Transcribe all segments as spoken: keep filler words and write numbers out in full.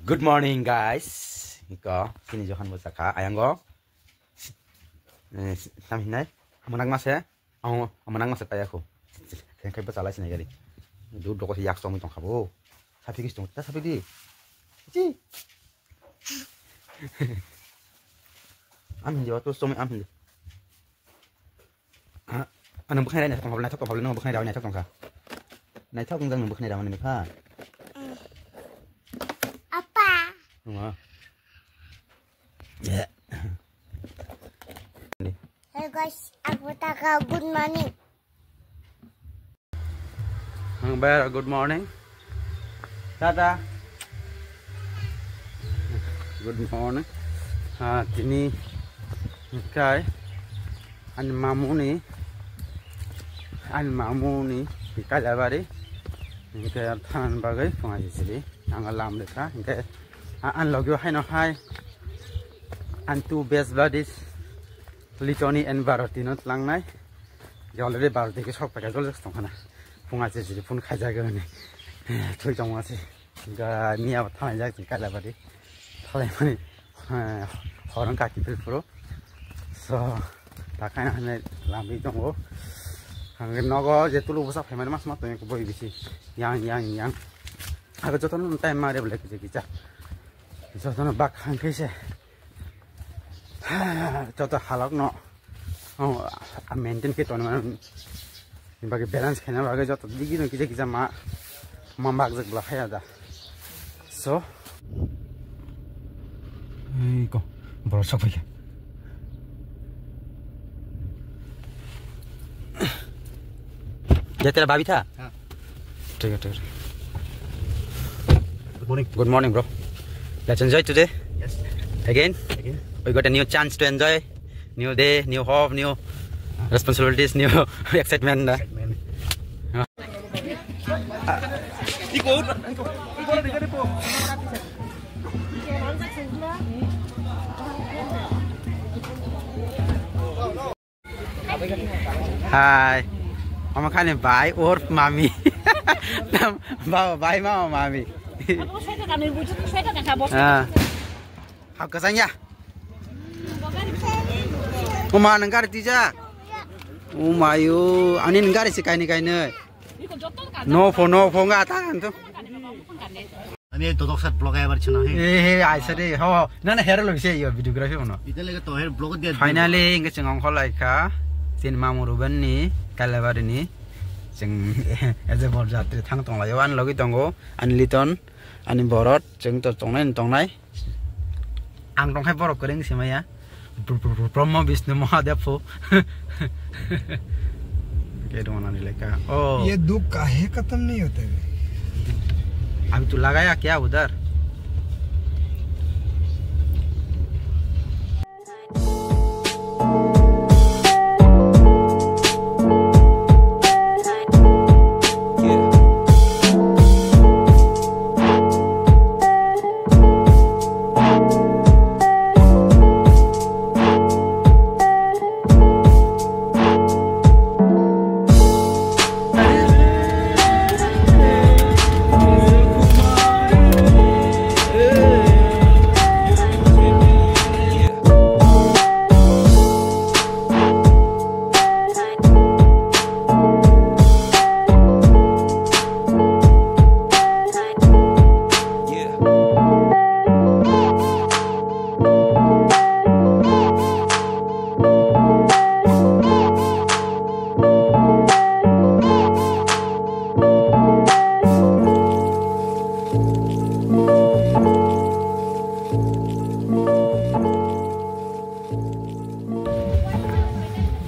Good morning, guys. Iko, sini Johan bo chakha, ayango. Eh, tam hinai, amanang mase, ang amanang mase payakho. Kengkai bo chalai sinai gari. Du doko yak chomwi tongkha bo. Saphi kis tong, ta saphi di. Chi. Am hindi, to chomwi am hindi. Ah, ah, nwng bwkhwnai rai naithok tongkha, naithok tongkha, nwng bwkhwnai rai naithok tongkha. Naithok wngjak nwng bwkhwnai rai manwi kha. Apa? Nungwa. Hello guys, aku taka good morning. Ang bayar, good morning. Tata. Good morning. Ah, tini kai ani mamuni, ani mamuni Kailabari. Hingke thanan bagwi phungai sili. Ang lam lekha. Hingke a-, an logyo haino hai. An two best buddies. Litoni and Baroti no tlangnai. Already Baroti ke sok pakai jol tong khana. Phunga se jiri phun khai jaga ni. Thui tong ma se. Ga ni abo thanai jak Kailabari. Thalai mani. Horang kaki pil puro. So, ta khai na lambi tongo. Ang nogo je tulu busa phai mani mas ma to boi bisi. Yang, yang, yang. Aga jotono time ma re bole kisa kisa. Jotono bak hang khe se. Joto halok no, oh, a maintain khe tonwi mano. Bagwi balance khaina bagwi joto digi no kisa kisa ma, ma bakjak bwla haya da. So, ei ko, borok sok phaikha. Jai tera bhabi tha? Ha. Thik hai, thik hai. Good morning. Good morning, bro. Let's enjoy today. Yes. Again. Again. We got a new chance to enjoy. New day, new hope, new responsibilities, new excitement. Excitement. Hai. Omo khani bai or mami. Tam, baba bai mama mami. Abo sweater kanwi, buju sweater kan kha, bo. Ah. Hap kasang ya. Oma nang gari tija. Oma yo, ani nang gari si kaini kaini. No pho, no pho nga ta kan to. Ani dodok sat vlog ebar chana he. Eh, he, aisa de, ho, ho. Na, na, hero lo se yo videography bono. Ita lega to her vlog dia. Finally, inge chwng ongkhor lai kha. Tin mamu Ruben ni, Kailabari ni. Chwng, as a bor jatri thang tong lai, ani logi tongo, ani Liton, ani Borot, chwng to tongnai, tongnai. Ang tongkhai borok kwrwng se maya. Br-, br-, br-, Brahma Vishnu Mahadev pho. Ke dong nani lekha. Oh. ये दुख काहे खत्म नहीं होते? अभी तू लगाया क्या उधर?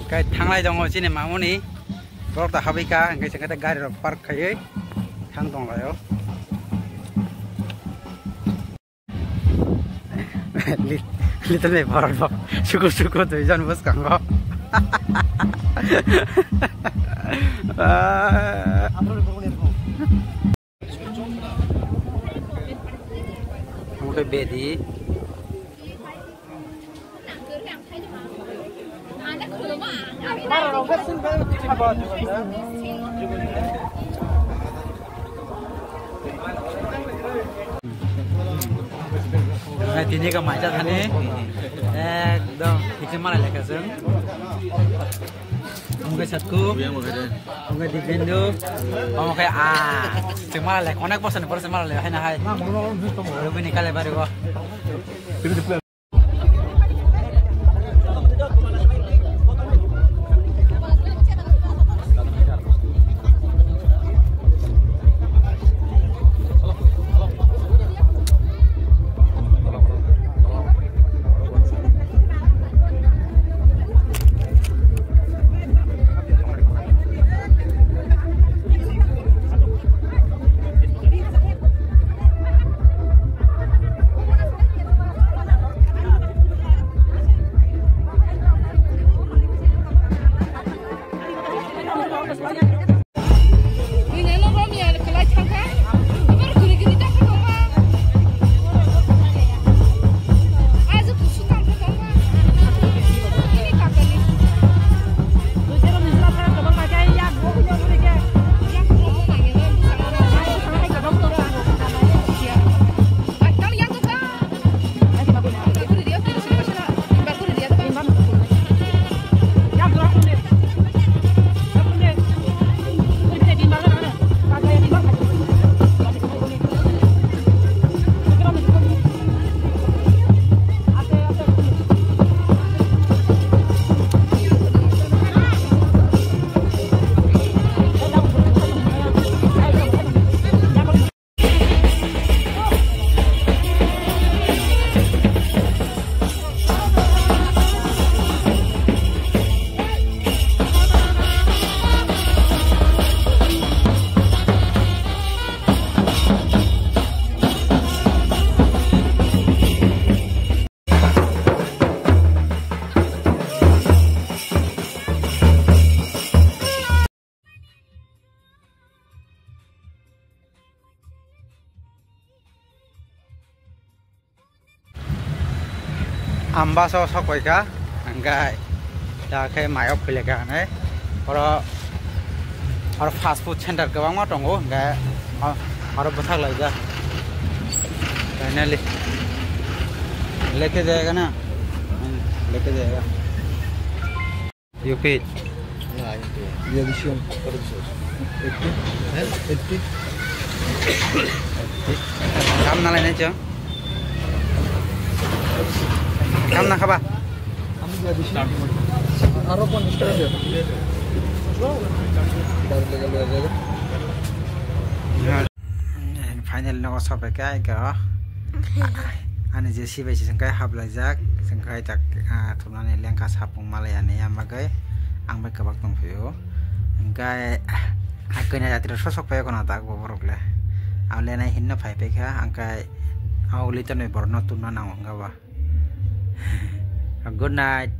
Kai thanglai tongo chini mamuni. Borok ta habwi ka, hingke chwng khe gari rok park khaiwi thang tong lai o. Li-, little me borok bo suku suku duijon bwskango. Ah. Omo khe bedi. Tini ka macha thani. Ekdom. Hikhe malai lekha jeng. Omo khe Satku. Omo khe Dipendu. Omo khe a. Chwng malai lekha. Onek bosor ni pore se malai lekha hai na hai. Rubini kale bari go. Ambas o sok pai kha, hingkhe ta khe mai o philai kha hinwi. Oro, oro fast food center kwbangma tongo, hingkhe o-, oro bwthak laijak. Finally. Leke jayega na? Hmm, leke jayega. U P. Ya, U P. Revision. Eighty. Eighty. Kam nalai nai chwng. Kam na khaba? Aro ponchash taka diyo. Finally nogo sopai kha, eka. Ani je sibai se jengkai haplaijak, jengkai tak, ah, thumnani lengkha sapung malai ani yang bagwi ang bai kwbak tongphio. Hingkai, ah, kanya jatri rok sosok phai kono tak bo borok le. Ang lenai hinno phai phai kha, hingkai ang uli tonwi borokno tubna nango hingka ba. Good night.